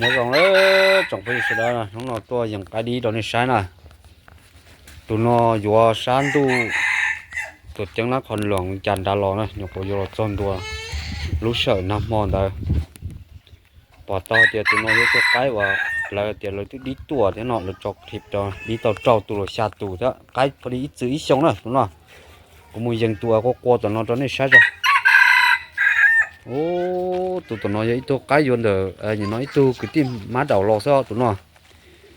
Nyob zoo na tsoom phooj ywg sawv daws, hnub no tuaj yees qaib dib rau nej saib na. Tus no yuav sab ntuj tuam ceeb lab qhov luam cas nrad los na, nyuam qhuav yuav los txog ntua lub sij hawm nag hmo ntawd. Pom tau tias tus no yog tus qaib uas lawv tias lawv twb dib tuaj thiab no, lawv tso clip rau dib tau rau tus los xya tus thiab, qaib pha li ib txwm ib xyoo na tus no. Kuv mus yees tus qua qua tom no rau nej saib tso. Ub, tus tom no yog ib tug qaib yuav ntawm nim no ib tug kwv tij mab daum los xwb os tus no.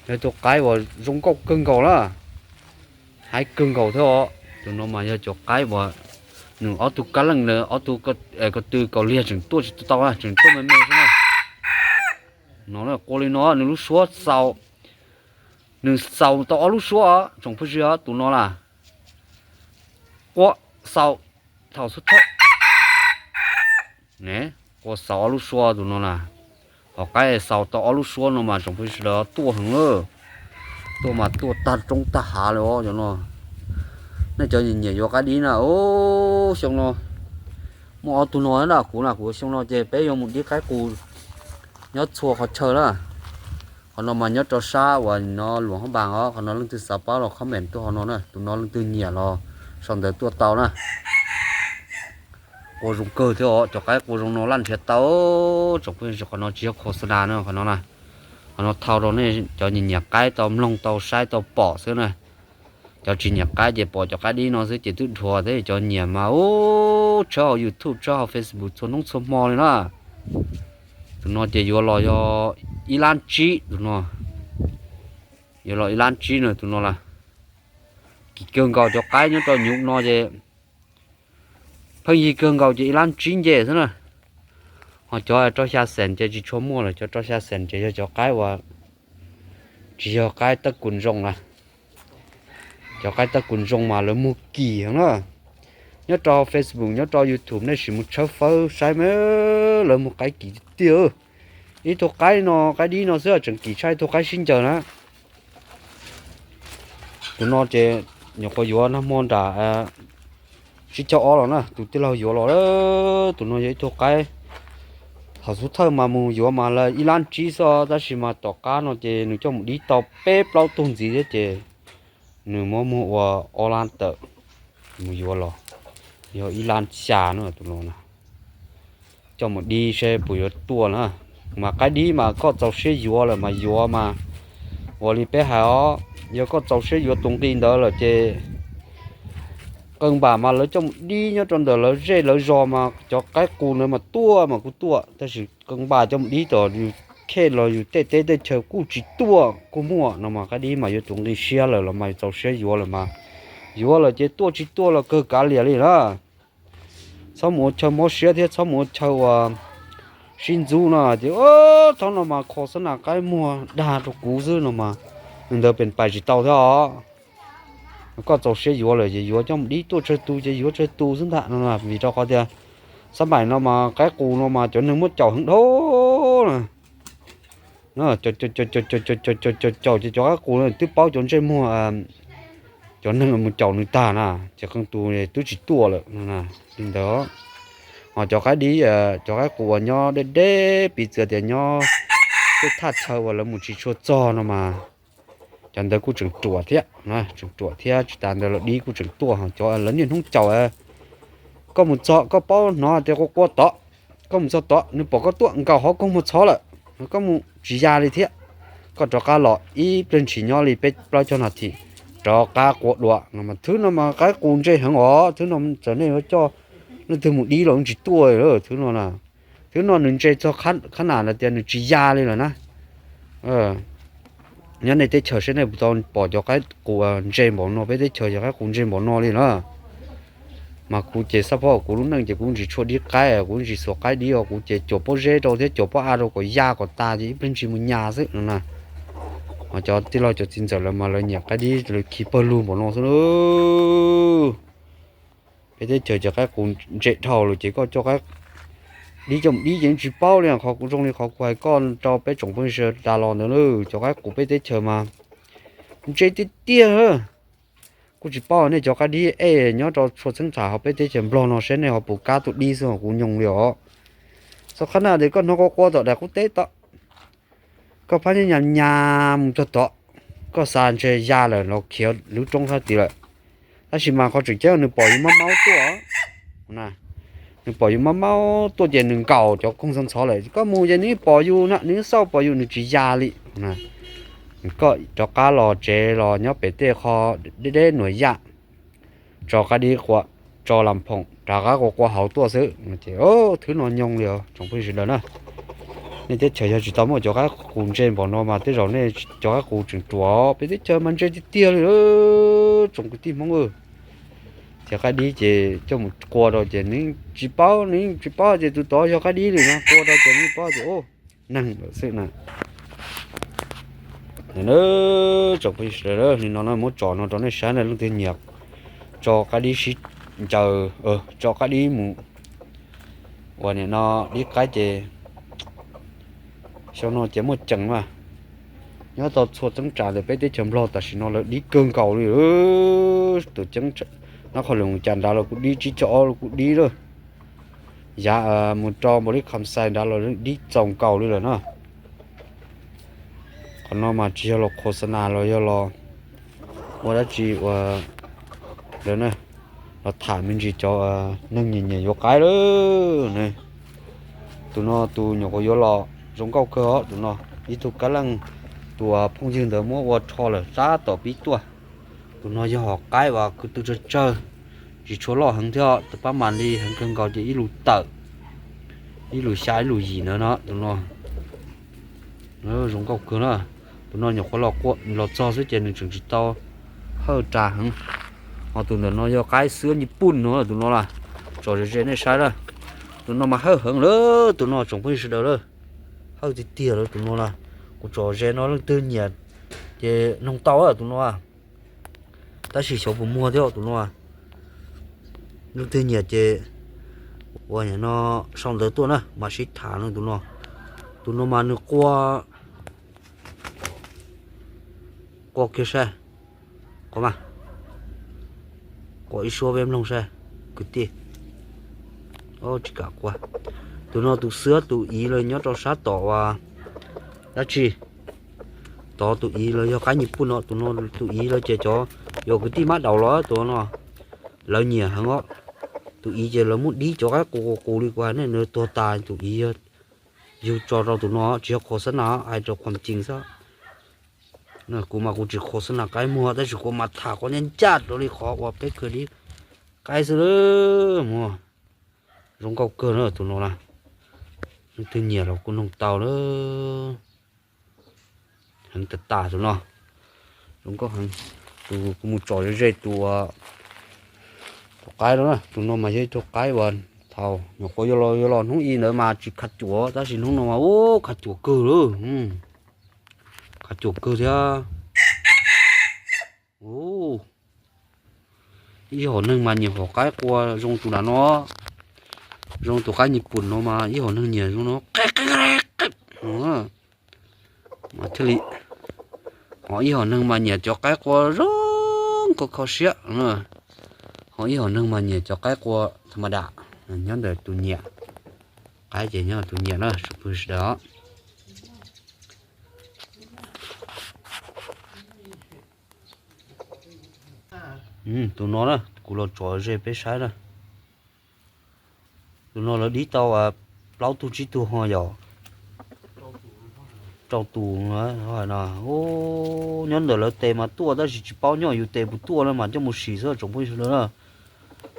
Yog ib tug qaib uas zoo nkauj kawg nkaus na, haib kawg nkaus thiab os. Tus no mas yog cov qaib uas nws ob tug kab leej na, ob tug ko tw kaus liag tseem tuaj tsis tau, tseem tuaj me me xwb na. No qua li no nws lub suab xaus, nws xaus tau ob lub suab os tsoom phooj ywg os, tus no las qua xaus thaum xub thawj ne, qua xaus ob lub suab tus no na. Hos qaib xaus tau ob lub suab no mas tsoom phooj ywg sawv daws tuaj heev lawm, tuaj mas tuaj tag roob tag hav li os cov no. Nej cov nyiam nyiam yuav qaib dib na, xyoo no muaj ob tug no na, kuv na kuv xyoo no ces peb yuav mus dib qaib qus nyob txhua qhov chaw na. Qhov no mas nyob rau sab uas no Luam Hab Npas os, qhov no leej twg xav paub los comment tuaj qhov no na, tus no leej twg nyiam los sau ntawv tuaj tau na. Qua zoo kawg thiab os, cov qaib qua zoo no laj nrhiav tau. Tsoom phooj ywg, qhov no tsis yog khos xas nas na, qhov no na, qhov no thau rau nej cov nyiam nyiam qaib tau mloog tau saib tau pom xwb na. Cov tsis nyiam qaib ces pom cov qaib dib no xwb ces twb dhuav thiab, cov nyiam mas ub tshawb hauv YouTube tshawb hauv Facebook txhua hnub txhua hmo li na. Tus no ces yuav los yog ib lab tsib tus no, yuav los ib lab tsib na tus no las. Kim kawg nkaus cov qaib nyob rau nyuv no ces pheej yig kawg nkaus ces ib lab tsib nce xwb na. Ho cov rau xya xees ces tsis tshua muaj lawm, cov rau xya xees ces yog cov qaib uas tsis yog qaib tawb kus zoo na. Cov qaib tawb kus zoo mas lawv muag kim heev na. Nyob rau Facebook nyob rau YouTube nej sim mus tshawb fawb saib mas lawv muag qaib kim tiag tiag. Ib tug qaib no qaib dib no xwb tseem kim tshaj ib tug qaib sib ncaws na. Tus no ces nyuam qhuav yuav nag hmo nram tsib caug ob los na, tus tij laug yuav los. Tus no yog ib tug qaib thaum xub thawj mas mus yuav mas lawv ib lab tsib xwb, tab sis mas tom qab no ces nws coj mus dib tau peb plaub tug ntxiv thiab ces nws muab muag ua ob lab tawm mus yuav los yog ib lab xya no tus no na. Coj mus dib seb puas yuav tuaj na. Mas qaib dib mas koj txaus siab yuav lawm mas yuav mas, ua li peb hais os, yog koj txaus siab yuav tus nqi ntawd lawm ces qee npam mas lawv coj mus dib nyob rau ntawm lawv zej lawv zos mas cov qaib qus ntawd mas tuaj mas kuj tuaj, tab sis qee npam coj mus dib tom yus khej los yus tej teb tej chaw kuj tsis tuaj kuj muaj no mas qaib dib mas yuav tus nqi siab lawm los mas txaus siab yuav lawm mas, yuav lawm ces tuaj tsis tuaj los kawg kav liam li na. Txhob mus ua chaw mob siab thiab txhob mus ua chaw uas sib ntxub no tias thaum no mas khos xas nas qaib muag dag rau kuv xwb no mas, ntawd pem pais tsis tau thiab os. Koj txaus siab yuav lawm ces yuav coj mus dib tuaj tsawg tus ces yuav tsawg tus xwb ntag no, vim rau qhov tias xab maim no mas qaib qus no mas cov neeg muab caum heev dhau na. Caum ces cov qaib qus twb paub cov ntsej muag, cov neeg mus caum nws tag na ces qee tus twb tsis tuaj lawm. Li ntawd, ho cov qaib dib, cov qaib qus uas nyob deb deb piv txwv tias nyob tej thaj chaw uas lawv mus tsis tshua txog no mas cov ntawd kuj tseem ruam thiab, tseem ruam thiab tsis tas ntawd los dib kuj tseem tuaj, ho cov lawv niaj hnub caum, koj mus txog koj paub hnov tias qua qua tod, koj mus txog tod nws pom koj tuaj nkaus hauv koj muag txhob lawm, koj mus tsis ya li thiab. Koj rov qab los ib pliag ntshis nyob li peb plaub caug nas this rov qab qua dua no mas thwb no mas qaib qus ntse heev os, thwb no txawm nej yuav coj leej twg mus dib los tsis tuaj, thwb no na. Thwb no nws ntse txog qhab nam lawm tias nws tsis ya li lawm na. Nyob nej teb chaws seb nej puas tau pom cov qaib qus ntse npaum no, peb teb chaws cov qaib qus ntse npaum no li na. Mas kuv ces xab phob kuv lub neej ces kuv tsis tshua dib qaib, kuv tsis xuas qaib dib os, kuv ces cuam pob zeb rau thiab cuam pob av rau kom ya kom tas ces ib pliag ntshis mus nyas xwb no na. Ho cov tij laug cov txiv ntxawm lawv mas lawv nyiam qaib dib lawv khi pawg lug npaum no xwb na. Peb teb chaws cov qaib qus ntse dhau lawm ces koj coj qaib dib coj mus dib ces tsis paub li. Qhov kuv zoo li qhov kuv hais koj rau peb tsoom phooj ywg sawv daws los ntawd na, cov qaib qus peb teb chaws mas ntse tiag tiag. Kuj tsis paub nej cov qaib dib ej nyob rau txhua txheeb txham hauv peb teb chaws Nplog no seb nej ho puas kam tuaj dib xwb, kuv nyoog li os. Txog qhab na tias koj hnov qua qua tom daim qub teb tod, Koj phab nyab nyas nyas mus txog tod, koj xav ntshe ya lawm los khiav lub roob sab tid lawm. Tab sis mas qhov tseem ceeb nws pom yus mab maub tuaj. Nws pom yus mab maub tuaj ces nws nkaum cov khoom ntxhov ntxhov lawm, koj mus ces nws pom yus na, nws xauj pom yus nws tsis ya li. Koj rov qab los tsev los nyob pem tej qho deb deb nuam yaj, tso qaib dib qua, tso las phoom rov qab qua qua hauv tuaj xwb. Ces thwb no nyoog li os tsoom phooj ywg sawv daws na. Nej teb chaws yog tsis tau muaj cov qaib qus ntse npaum no mas tej zaum nej cov qaib qus tseem ruam, peb teb chaws mas ntse tiag tiag li tsoom kwv tij Hmoob. Ces qaib dib ces coj mus qua rau ces nws tsis paub, nws tsis paub ces tus tod yog qaib dib li no, qua rau ces nws paub ces neeg lawm xwb na. Tsoom phooj ywg sawv daws, li no no muab tsom no rau nej saib na, leej twg nyiam tso qaib dib sib ncaws, tso qaib dib mus ua nim no dib qaib ces xyoo no ces muaj ceem mas. Nyob tau txhua teb chaws ntawm peb teb chaws Nplog tam sim no lawv dib kawg nkaus li. Tus ceeb nab qhov lwm cas nrad los kuj dib, tsib caug ob los kuj dib lawm. Yav mus rau npaum li Kham Xais nrad los dib txaus nkaus li lawm na. Qhov no mas tsis yog los khos xa nas los yog los ua dab tsi ua, los tham me ntsis cov neeg nyiam nyiam yuav qaib lawm. Tus no tus nyuam qhuav yuav los zoo nkauj kawg os tus no. Ib tug kab leej, tus phooj ywg ntawd muab ua rho lawm sab tom pib tuaj. Tus no yog hom qaib uas kwv tw tsawg tsawg, tsis tshua loj heev thiab, tus pab mas li heev kawg nkaus ces ib lus tawm, ib lus xya ib lus yim ntawd no tus no. Zoo nkauj kawg na. Tus no nyuam qhuav los txog xwb ces nws tseem tsis tau hawj ras heev. Ho tus ntawm no yog qaib xwb nyij puj no tus no las, tsom ze ze nej saib na. Tus no mas hawj heev lawm tus no tsoom phooj ywg sawv daws lawm. Hawj tiag tiag lawm tus no las. Kuv tsom ze no leej twg nyiam ces noog tau tus no. Tab sis xyov puas muag thiab tus no. Leej twg nyiam ces ua no sau ntawv tuaj na mas sib tham no tus no. Tus no mas nws qua, qua kiag saib, qua mas, qua ib suab peb mloog saib kwv tij. Tsis kam qua. Tus no tus xwb tus iv lawv nyob rau sab tom uas dab tsi. Tod tus iv lawv yog qaib nyij puj no, tus no tus iv lawv ces cov, yog kwv tij mab daum los tus no lawv nyiam heev os. Tus iv ces lawv muab dib cov qaib qus qus li kuv hais ne, nws tuag tas tus iv yug tso rau tus no, tsis yog khos xa nas, hais rau qhuam cees xwb. Kuv mas kuv tsis khos xa nas qaib muag tab sis kuv mas tham qhov ncaj ncaj rau li qhov uas peb khaws dib qaib xwb lawm muag. Zoo nkauj kawg na tus no na. Leej twg nyiam los kuj noog tau lawm. Heev tas tas tus no. Zoo nkauj heev. Tus kuv mus tsom ze ze tus, tus qaib no na, tus no mas yog ib tug qaib uas thaum nyuam qhuav yuav los, yuav los hnub i ntawd mas tsis khav cuam tab sis hnub no mas ub khav cuam kawg lawm. Khav cuam kawg thiab. Ib hom neeg mas nyiam hom qaib qua zoo tus nram no, zoo tus qaib nyij puj no mas ib hom neeg nyiam zoo no. Mas thiaj li, ho ib hom neeg mas nyiam cov qaib qua zoo kho kho siab, ho ib hom neeg mas nyiam cov qaib qua tha ma dam. Nyob ntawm tus nyiam, qaib ces nyob tus nyiam na tsoom phooj ywg sawv daws. Tus no na kuv los tsom ze peb saib na. Tus no lawv dib tau plaub tug tsib tug ho yom. Rau tus no, nyob ntawm lawv tes mas tuaj tab sis tsis paub nyob yus tes puas tuaj no mas coj mus sim xwb tsoom phooj ywg sawv daws na.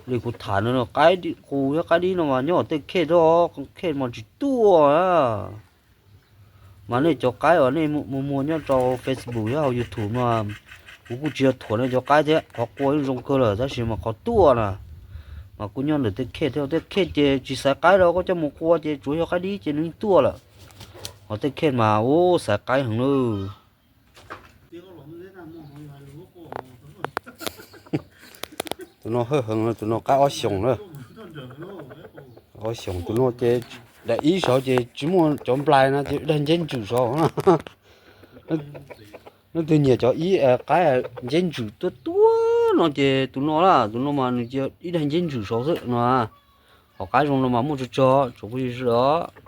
Li kuv tham no, qaib qus thiab qaib dib no mas nyob tej khej, tej khej mas tsis tuaj. Mas nej cov qaib uas nej muag muag nyob rau Facebook thiab hauv YouTube no, kuv kuj tsis yog thuam nej cov qaib thiab, qhov qua yeej zoo kawg lawm tab sis mas qhov tuaj na, mas kuj nyob ntawm tej khej thiab, tej khej ces tsis xaiv qaib rau koj coj mus qua ces tsuas yog qaib dib ces nws yeej tuaj lawm. Ho tej khej mas ub xaiv qaib heev lawm. Tus no hawj heev, tus no qaib ob xyoos na. Ob xyoos tus no ces daim ib saud ces tsis muaj cov nplais no ces ib daig nceb ntsws saud. Leej twg nyiam cov ib qaib nceb ntsws tuaj tuaj no ces tus no las, tus no mas nws cia ib daig nceb ntsws saud xwb no. Hom qaib zoo no mas muaj tsawg tsawg tsoom phooj ywg sawv daws.